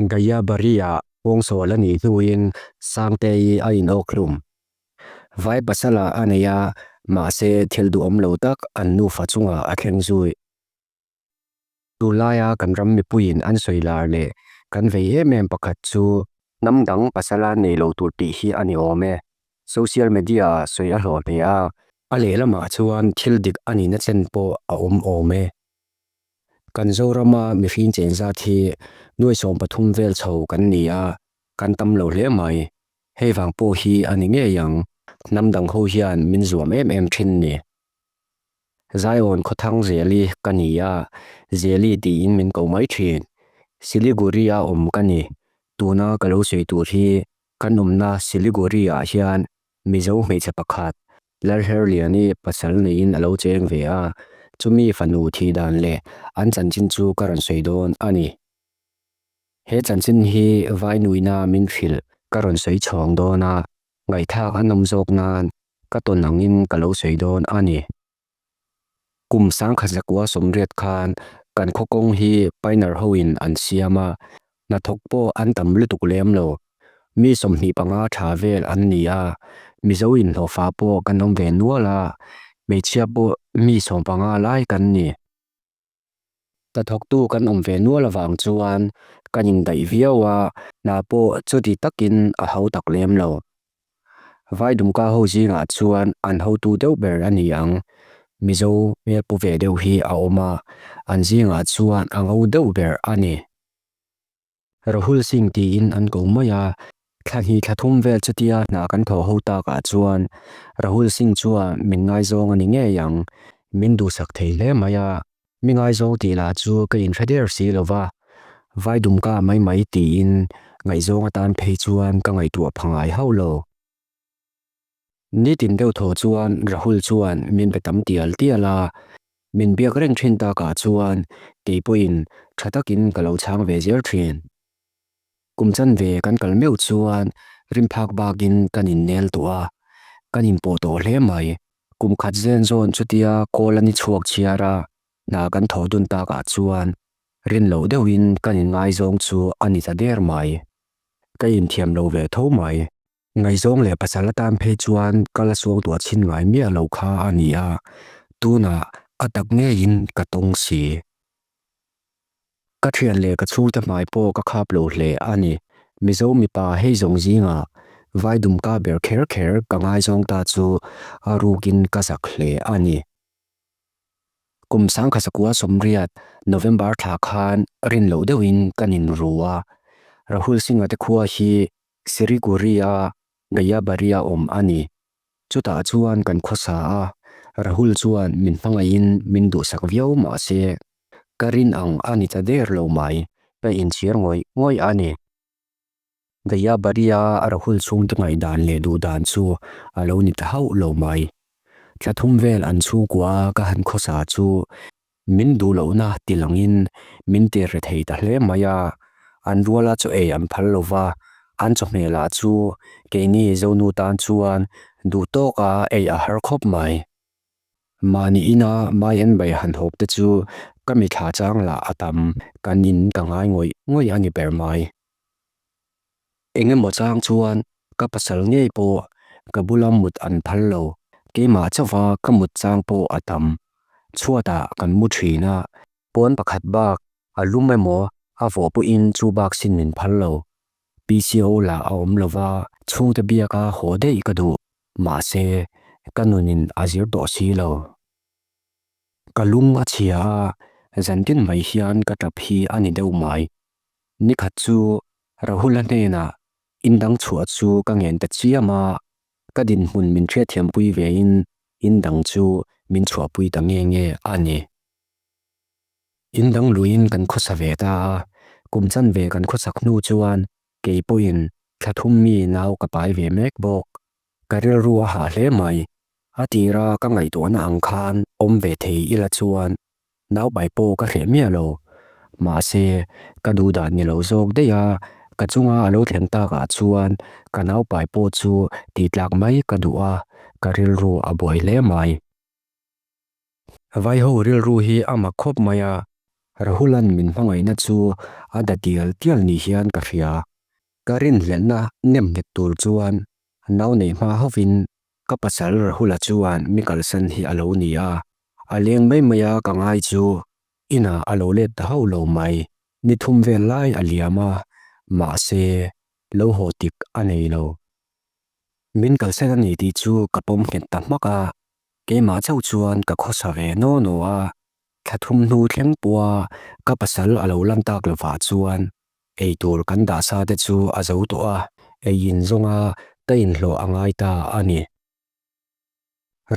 Gayabari-ah pawngsual a nih hnuin Sangtei a inawkhlum. Vai pasala a nei a, mahse thil duhawm lo tak an nufa chungah a thleng zui. Tunlaia kan ram mipuiin an sawi lar leh kan vei em em pakhat chu hnam dang pasala nei lo tur tih hi a ni awm e. Social media ah sawi a hlawh hle a. A lehlamah chuan thil dik a nihna chen pawh a awm awm e. Kan Zorama mihring chen zat hi nuai 13 vel chho kan ni a, kan tam lo hle mai. Hei vang pawh hi a ni ngei ang, hnam dang ho hian min zuam em em thin ni. Zion khawthang Zeli ka ni a, Zeli tiin min ko mai thin. Siliguri-a awm ka ni. Tuna ka lo sawi tur hi kan awmna Siliguri-ah hian Mizo hmeichhe pakhat, Lalherliani pasal neiin a lo cheng ve a, chumi fanu thih dan leh an chanchin chu ka rawn sawi dawn a ni. He chanchin hi Vainuina min hrilh ka rawn sawi chhawng dawn a, ngaihthlak a nawm zawk nan ka tawn angin ka lo sawi dawn a ni. Kum 1980 khan kan khaw kawng hi Pioneer hoin an siam a, hnathawk pawh an tam lutuk lem lo. Mi 25 tha vel an ni a, Mizo inhlawhfa pawh kan awm ve nual a, hmeichhia pawh mi 15 lai kan ni. Hnathawktu kan awm ve nual avang chuan kan indaih viau a, hna pawh chuti takin a hautak lem lo. Vai Dumka ho zingah chuan an hotu deuh ber a ni ang, Mizo hmel pu ve deuh hi a awm a, an zingah chuan a ngo deuh ber a ni. Rahul Singh tiin an ko mai a, thla hnih thla thum vel chutia hna kan thawh ho takah chuan Rahul Singh chuan min ngaizawng a ni ngei ang, min duhsak thei hle mai a, mi ngaizawng tih lah chu ka inhre der si lo va, vai dumka mai mai tiin ngaihzawng atan phei chuan ka ngaihtuah pha ngai hauh lo. Nitin deuh thaw chuan Rahul chuan min be tam tial tial a, min biak reng thin takah chuan kei pawhin tha takin ka lo chhang ve zel thin. Kum chanve kan kal meuh chuan rimphak bakin kan innel tawh a, kan inpawh tawh hle mai. Kum khat zen zawn chutia kawl a ni chhuak chhiar a, hna kan thawh dun takah chuan rin loh deuhin kan inngaizawng chu a ni ta der mai. Ka inthiam lo ve tho mai. Ngaihzawng leh pasal atan phei chuan ka la suang tuah chhin ngai miah lo kha a ni a, tunah a tak ngeiin ka tawng si. Ka thian leh ka chhungte hmai pawh ka khap lo hle a ni. Mizo mipa hei zawng zingah vai dumka ber kher kher ka ngaizawng ta chu a rukin ka zak hle a ni. Kum 1980 November thla khan rin loh deuhin kan inru a, Rahul Singh-a te khua hi Siliguri-a Gayabari-a awm a ni. Chutah chuan kan khawsa a, Rahul chuan min hmangaihin min duhsak viau mah se, ka rin ang a ni ta der lo mai, ka inchhir ngawih ngawih a ni. Gayabari-a Rahul chhungte ngaihdan leh duhdan chu a lo ni ta hauh lo mai. Thla thum vel an chhungkua ka han khawsa chu Min duh lohna ti langin min ti ri thei ta hle mai a, an ruala chaw ei an phal lo va, an chawhmeh lah chu keini Zonu tan chuan duh tawka ei a har khawp mai. Mahni ina mai an bai han hawp te chu ka mithla chang lah a tam, kan in ka ngai ngawih ngawih a ni ber mai. Eng emaw chang chuan ka pasal ngei pawh ka bula mut an phal lo, keimah chauha ka mut chang pawh a tam. Chhuatah kan mu thin a, pawn pakhat bak a lum emaw a vawh pawhin chu bak sin min phal lo. PCO lah a awm lova, chhungte biaka haw daih ka duh, mahse ka nunin a zir tawh si lo. Ka lung a chhia a, zantin mai hian ka tap hi a ni deuh mai. Nikhat chu Rahula hnenah indang chhuah chu ka ngen ta chiam a, ka dinhmun min hriatthiampui vein indang chu min chhuahpui ta nge nge a ni. Indang luiin kan khawsa ve ta a, kum chanve kan khawsak hnu chuan kei pawhin thla thum mi nau ka pai ve mek bawk. Ka rilru a hah hle mai, a tira ka ngaihtuahna ang khan awm ve thei ila chuan Naupai pawh ka hreh miah lo. Mahse, ka duh dan ni lo zawk daih a, ka chunga a lo thleng takah chuan ka naupai pawh chu tih tlak mai ka duh a, ka rilru a buai hle mai. Vaiho rilru hi a mak khawp mai a. Rahulan min hmangaihna chu a da tial tial ni hian ka hria. Ka rinhlelhna nem nghet tur chuan nau nei hma hovin ka pasal Rahula chuan mi kalsan hi a lo ni a, a leng mai mai a ka ngai chu inah a lo let ta hauh lo mai. Ni thum vel lai a liam a, mahse lo haw tik a nei lo. Min kalsan a ni tih chu ka pawm nghet ta hmak a, keimah chauh chuan ka khawsa ve naw naw a, thla thum hnu thleng pawha ka pasal a lo lan tak lovah chuan eitur kan dah sa te chu a zo tawh a, ei in zawnga ka inhlawh a ngai ta a ni.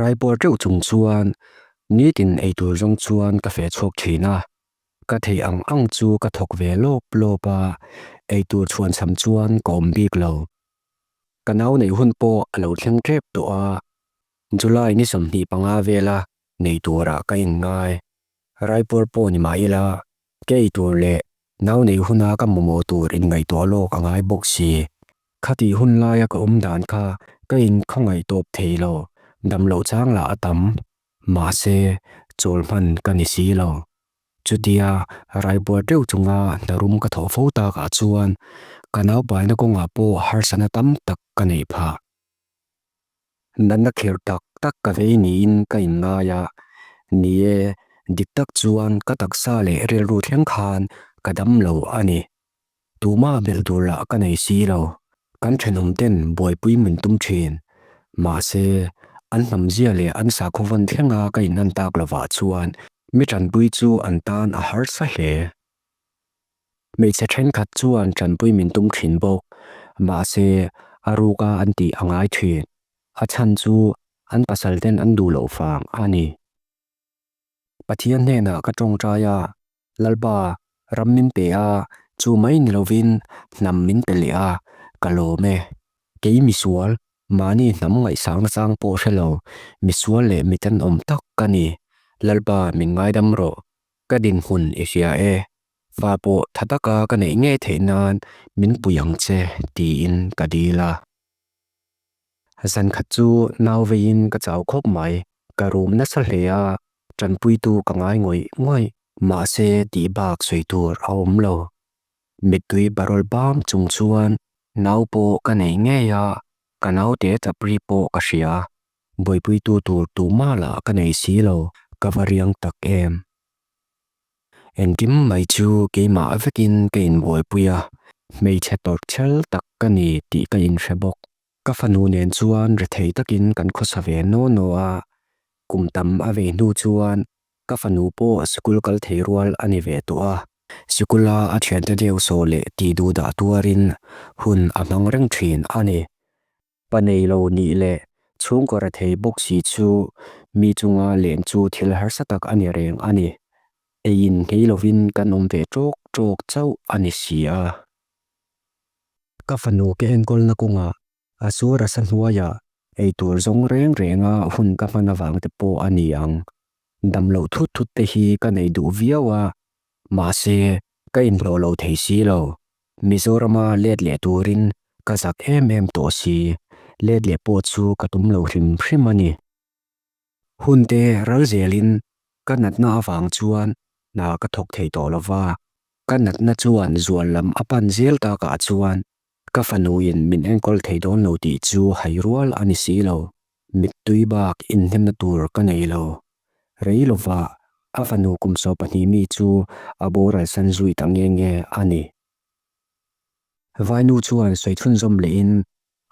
Raipuar teuh chung chuan nitin eitur zawng chuan ka feh chhuak thin a, ka theih ang ang chu ka thawk ve lawp lawp a, eitur chhuan cham chuan ka awm bik lo. Ka nau neih hun pawh a lo thleng tep tawh a, July ni 25 vela nei turah ka inngai. Raipuar pawh ni mah ila, ka eitur leh nau neih huna ka mamawh tur inngaihtuah lawk a ngai bawk si. Khatih hun laia ka awm dan kha ka inkhawngaih tawp thei lo, dam loh chang lah a tam. Mahse, chawl hman ka ni si lo. Chutia raibuar teuh chunga hna rum ka thawh fo takah chuan ka naupaina kawngah pawh harsatna tam tak ka neih phah. Natna kherh tak tak ka vei niin ka inngai a, ni e, dik tak chuan ka taksa leh rilru thleng khan ka dam lo a ni. Tumah belh tur lah ka nei si lo, kan thenawm ten buaipui min tum thin. Mahse, an hnamzia leh an sakhaw vawn thlenga ka inhan tak lovah chuan mi tanpui chu an tan a harsa hle. Hmeichhe thenkhat chuan tanpui min tum thin bawk, mahse a ruka an tih a ngai thin. A chhan chu an pasal ten an duh loh vang a ni. Pathian hnenah ka tawngtai a, Lalpa, ram min pe a, chu mai ni lovin hnam min pe leh a, ka lawm e. Kei misual, mahni hnam ngaihsang nachang pawh hre lo, misual leh mi tenawm tak ka ni. Lalpa, min ngaidam rawh. Ka dinhmun i hria e. Fa pawh tha taka ka neih ngei theih nan min pui ang che, tiin ka dil a. Zan khat chu nau veiin ka chau khawp mai, ka rum nasa hle a, tanpuitu ka ngai ngawih ngawih, mahse tih bak sawi tur a awm lo. Mittui barol bam chung chuan nau pawh ka nei ngei a, ka naute chapri pawh ka hria, buaipuitu tur tumah lah ka nei si lo, ka va riang tak em. Engkim mai chu keimah vekin ka inbuaipui a, hmeichhe tawrhchhel tak ka ni tih ka inhre bawk. Ka fanu nen chuan rethei takin kan khawsa ve naw naw a, kum tam a vei hnu chuan ka fanu pawh sikul kal thei rual a ni ve tawh a. Sikula a thiante deuh sawh leh tih duh dah tuarin hun a hmang reng thin a ni. Pa nei lo nih leh chhungkaw rethei bawk si chu mi chunga len chu thil harsa tak a ni reng a ni. Eiin nghei lovin kan awm ve tawk tawk chauh a ni si a. Ka fanu ka enkawlna kawngah a sur a sa hnuaiah eitur zawng reng renga hun ka hman avang te pawh a ni ang. Dam loh thut thut te hi ka nei duh viau a, mahse ka inhlawh lo thei si lo. Mizorama let leh turin ka zak em em tawh si, let leh pawh chu ka tum lo hrim hrim a ni. Hun te ral zelin ka natna avang chuan hna ka thawk thei tawh lo va, ka natna chuan zual lam a pan zel takah chuan ka fanuin min enkawl thei dawn lo tih chu hai rual a ni si lo. Mittui bak inhnemna tur ka nei lo. Rei lova a fanu kum 12 mi chu a boral san zui ta nge nge a ni. Vainu chuan sawi chhunzawm lehin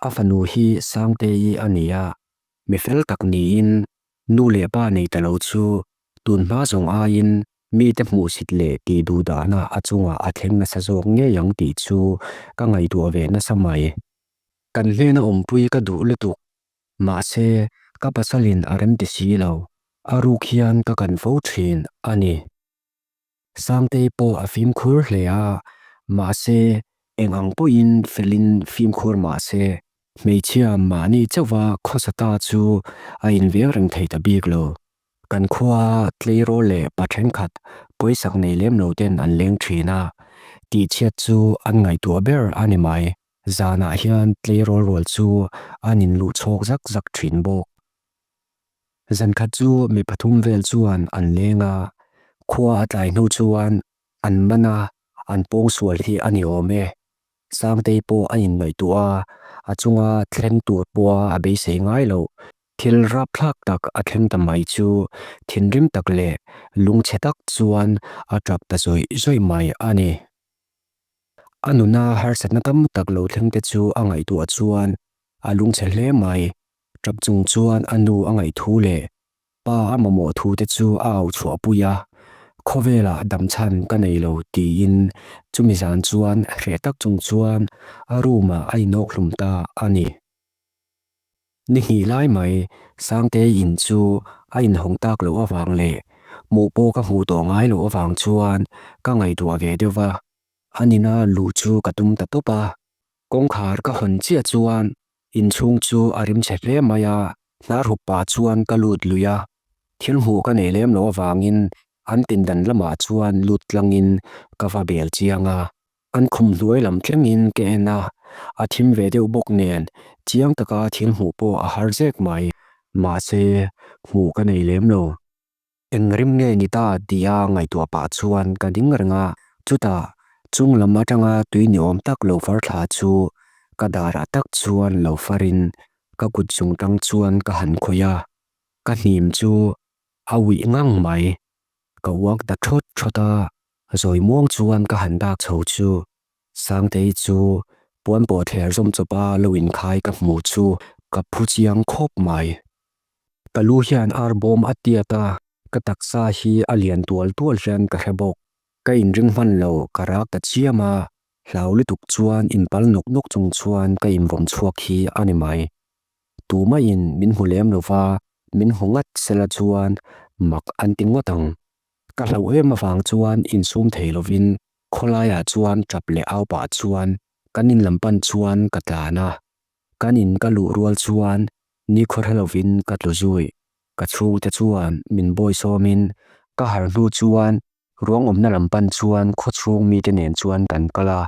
a fanu hi Sangtei a ni a, mi fel tak niin nu leh pa nei ta lo chu tun hma zawng aiin mite hmuhsit leh tih duh dahna a chungah a thleng nasa zawk ngei ang tih chu ka ngaihtuah ve nasa mai. Kan hnena awmpui ka duh lutuk Mahse, ka pasalin a rem ti si lo, a ruk hian ka kan fo thin a ni. Sangtei pawh a fimkhur hle a, mahse, eng ang pawhin felin fimkhur mah se, hmeichhia mahni chauha khawsa ta chu a inveng reng thei ta bik lo. Kan khua tleirawl leh pa thenkhat pawisak nei lem lo ten an leng thin a, tihchhiat chu an ngaihtuah ber a ni mai. Zanah hian tleirawl rual chu an inluh chhawk zak zak thin bawk. Zan khat chu mi pathum vel chuan an leng a. Khua a tlai hnu chuan an man a, an pawngsual hi a ni awm e. Sangtei pawh a inngaihtuah a, a chunga thleng tur pawha a beisei ngai loh. Thil rapthlak tak a thleng ta mai chu thinrim tak leh lungchhe tak chuan a tap ta zawih zawih mai a ni. A nuna harsatna tam tak lo thleng te chu a ngaihtuah chuan a lungchhe hle mai. Tap chung chuan a nu a ngaihthu leh pa a mamawh thu te chu a au chhuah pui a, Khawvelah damchhan ka nei lo tiin chumi zan chuan hreh tak chung chuan a room ah a inawk hlum ta a ni. Ni hnih lai mai Sangtei in chu a inhawng tak loh avang leh hmuh pawh ka hmuh tawh ngai loh avang chuan ka ngaihtuah ve deuh va, a nina luh chu ka tum ta tawp a. Kawngkhar ka hawn chiah chuan inchhung chu a rim chhe hle mai a, hnar hup pah chuan ka lut lui a, thil hmuh ka nei lem loh avangin an pindan lamah chuan lut tlangin ka va bel chiang a, an khum hnuai lam thlengin ka en a, a thim ve deuh bawk nen chiang taka thil hmuh pawh a har zek mai, mahse hmuh ka nei lem lo. Eng rim nge ni ta tia ngaihtuah pah chuan ka ding reng a, chutah chung lam atanga tui ni awm tak lo far thla chu ka darah tak chuan lo farin ka kut chung tang chuan ka han khawih a, ka hnim chu a uih ngang mai. Ka uak ta thawt thawt a, zawi muang chuan ka han dak chho chu Sangtei chu puan pawh thler zawm chawpa lo inkhai ka hmu chu ka phu chiang khawp mai. Ka lu hian ar bawm a tiat a, ka taksa hi a lian tual tual hian ka hre bawk. Ka inring hman lo, ka rak ta chiam a, hlau lutuk chuan inpal nawk nawk chung chuan ka invawm chhuak hi a ni mai. Tumaiin min hmu lem lo va, min hmu ngat sela chuan mak an ti ngawt ang. Ka hlauh em avang chuan insum thei lovin khawlaiah chuan tap leh au pah chuan kan in lam pan chuan ka tlan a. Kan in ka luh rual chuan nikhua hre lovin ka tlu zui. Ka chhungte chuan min bawi sawmin ka harh hnu chuan ruang awmna lam pan chuan khawchhung mite nen chuan kan kal a,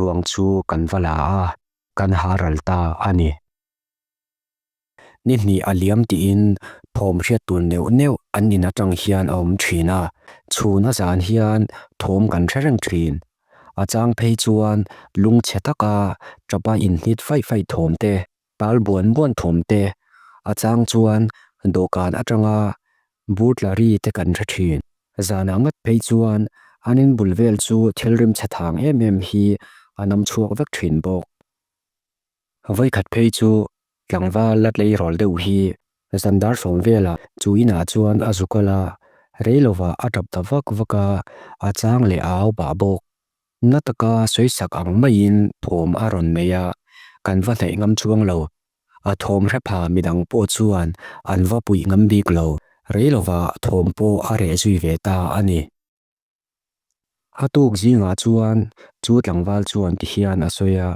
ruang chu kan va la a, kan ha ral ta a ni. Ni hnih a liam tiin thawm hriat tur neuh neuh an in atang hian a awm thin a, chhun a zan hian thawm kan hre reng thin. A chang phei chuan lungchhe taka tapa inhnit faih faih thawm te, tal buan buan thawm te, a chang chuan dawhkan atanga bur tla ri te kan hre thin. Zanah ngat phei chuan an inbul vel chu thil rimchhe thang em em hi a nam chhuak vek thin bawk. Vawikhat phei chu tlangval la tleirawl deuh hi zandar sawm velah chu inah chuan a zu kal a, rei lovah a tap ta vak vak a, a chang leh a au pah bawk. Na taka sawi sak ang maiin thawm a rawn nei a, kan va hnaih ngam chuang lo. A thawm hre pha midang pawh chuan an va puih ngam bik lo, rei lovah thawm pawh a reh zui ve ta a ni. A tuk zingah chuan chu tlangval chuan ti hian a sawi a,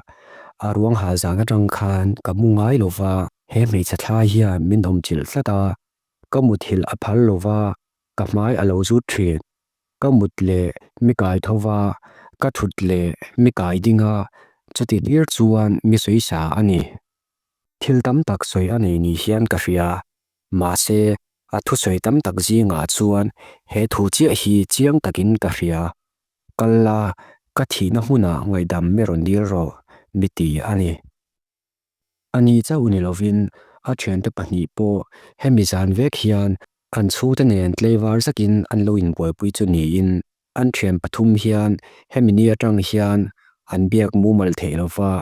A ruang hal zan atang khan ka mu ngai lo va, he hmeichhe thlai hian min awm chilh tlat a, ka muthilh a phal lo va, ka hmai a lo zut thin. Ka mut leh mi kai tho va, ka thut leh mi kai ding a, chuti hlir chuan mi sawi sa a ni. Thil tam tak sawi a nei ni hian ka hria. Mahse, a thusawi tam tak zingah chuan he thu chiah hi chiang takin ka hria. Kal la, ka thihna hmunah ngaihdam mi rawn dil rawh, mi ti a ni. A ni chauh ni lovin a thiante pahnih pawh hemi zan vek hian an chhungte nen tleivar zakin an lo inbuaipui chu niin an thian pathum hian hemi ni atang hian an biak mumal theih lova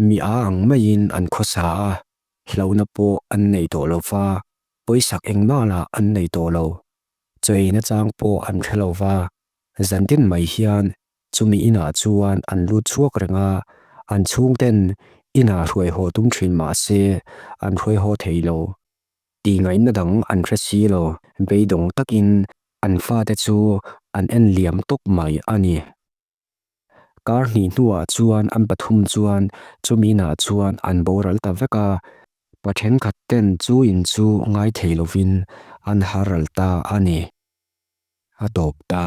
mi a ang maiin an khawsa a. Hlauhna pawh an nei tawh lo va, pawisak engmah lah an nei tawh lo. Chawi nachang pawh an hre lo va, zantin mai hian chumi inah chuan an lut chhuak reng a, an chhungten inah hruai haw tum thin mah se an hruai haw thei lo. Tihngaihna dang an hre si lo, beidawng takin an fate chu an en liam tawp mai a ni. Kar hnih hnuah chuan an pathum chuan chumi inah chuan an boral ta vek a, pa thenkhat ten chu in chu ngai thei lovin an haral ta a ni. A tawp ta.